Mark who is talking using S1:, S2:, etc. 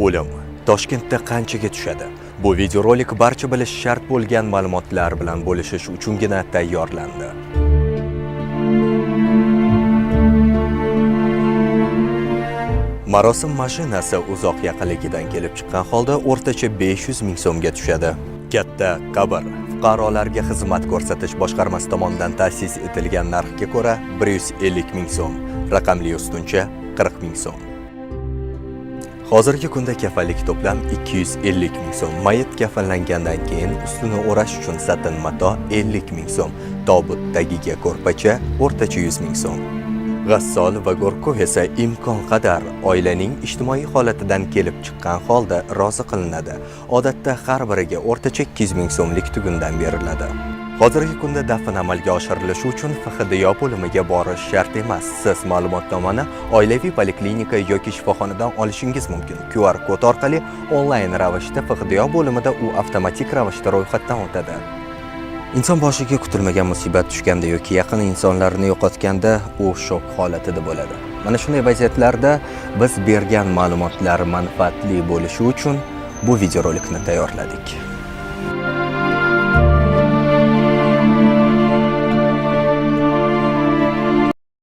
S1: O'lim Toshkentda qanchaga tushadi? Bu videorolik barcha bilish shart bo'lgan ma'lumotlar bilan bo'lishish uchungina tayyorlandi. Marosim mashinasi uzoq yaqinligidan kelib chiqqan holda o'rtacha 500 ming so'mga tushadi. Katta qabr fuqarolarga xizmat ko'rsatish boshqarmasi tomonidan ta'sis etilgan narxga ko'ra 150 ming so'm, raqamli ustuncha 40 ming so'm. Hozirgi kunda kafanlik to'plam 250 ming so'm. Mayit kafanlangandan keyin ustini o'rash uchun satin mato 50 ming so'm, tobut tagiga ko'rpacha o'rtacha 100 ming so'm. G'assol va go'rkov esa imkon qadar oilaning ijtimoiy holatidan kelib chiqqan holda rozi qilinadi. Odatda har biriga o'rtacha 200 ming so'mlik tugundan beriladi. Hozirgi kunda dafn amalga oshirilishi uchun FHDYO bo'limiga borish shart emas. Siz ma'lumotnomani oilaviy poliklinika yoki shifoxonadan olishingiz mumkin. QR kod orqali onlayn ravishda FHDYO bo'limida u avtomatik ravishda ro'yxatdan o'tadi. Inson boshiga kutilmagan musibat tushganda yoki yaqin insonlarini yo'qotganda u shok holatida bo'ladi. Mana shunday vaziyatlarda biz bergan ma'lumotlar manfaatli bo'lishi uchun bu videorolikni tayyorladik.